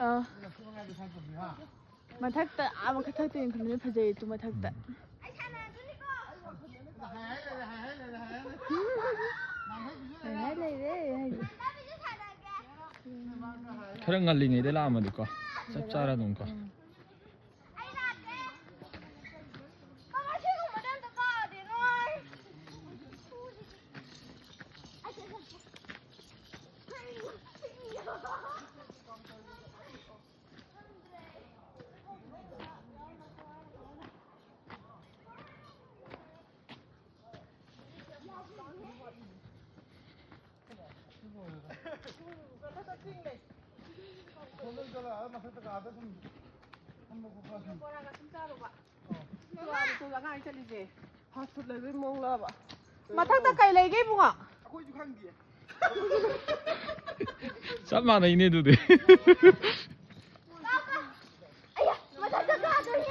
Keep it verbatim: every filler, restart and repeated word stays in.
ꯑꯥ꯫ ꯃꯊꯛꯇ, ꯑꯥ, ꯃꯊꯛꯇ ꯌꯦꯡꯈꯠꯂꯗꯤ ꯐꯖꯩ ꯑꯗꯨ ꯃꯊꯛꯇ꯫ ꯍꯥꯏ ꯂꯩꯔꯦ ꯍꯥꯏꯁꯦ꯫ ꯈꯔ ꯉꯜꯂꯤꯉꯩꯗ ꯂꯥꯛꯑꯝꯃꯗꯤꯀꯣ ꯆꯞ ꯆꯥꯔ ꯑꯗꯨꯝ ꯀꯣ꯫ ꯐꯥꯁ ꯐꯨꯗ ꯂꯩꯕꯩ ꯃꯑꯣꯡ ꯂꯕ꯫ ꯃꯊꯛꯇ ꯀꯩ ꯂꯩꯒꯦ ꯏꯕꯨꯡꯉꯣ? ꯆꯞ ꯃꯥꯟꯅꯩꯅꯦ ꯑꯗꯨꯗꯤ꯫